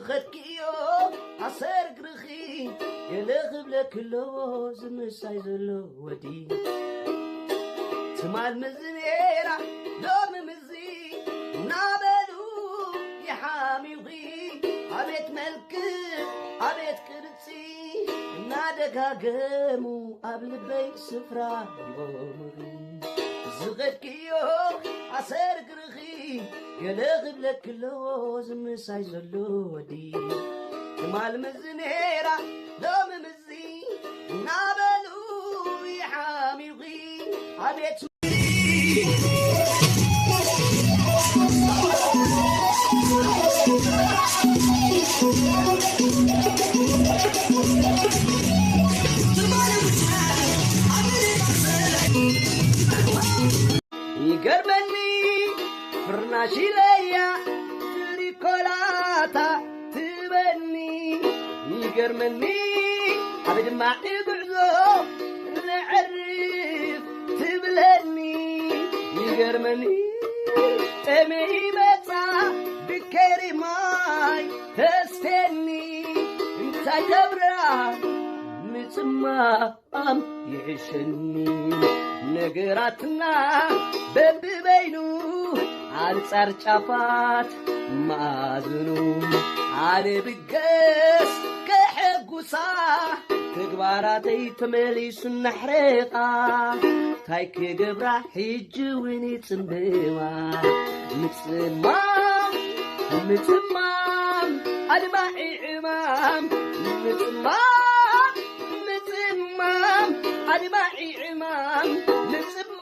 ኸድክዮ ኣሰርግርኺ ገለ ክብለኪ ኣለዎ ዝምሳይ ዘሎ ወዲ። ትማል ምዚ ነይራ ሎሚ ምዚ እናበሉ ይሓሚኺ። ኣቤት መልክዕ ኣቤት ቅርጺ እናደጋገሙ ኣብ ልበይ ስፍራ ሂቦምኺ። ዝኸድክዮ ኣሰርግርኺ ገለ ክብለኪ ኣለዎ ዝምሳይ ዘሎ ወዲ። ትማል ምዚ ነይራ ሎሚ ምዚ እናበሉ ይሓሚኺ። ኣቤት ይገርመኒ ፍርናሽ ኢለያ ትሪኮላታ ትበኒ። ይገርመኒ ኣብ ድማ ጉዕዞ ነዕርፍ ትብለኒ። ይገርመኒ ጠመይ መጻ ብከሪ ማይ ተስተኒ። እንታይ ተብራ ምጽማ ኣም ይሕሸኒ። ነገራትና በብበይኑ ኣንጻር ጫፋት መኣዝኑ ኣነ ብገስ ከሐጉሳ ተግባራተይ ተመሊሱ እናሕረቓ ታይ ክገብራ ሕጂ እውን ይጽምዋ። ምጽማም ምጽማም ኣድማዒ ዕማም ምጽማም ምጽማም ኣድማዒ ዕማም ምጽማም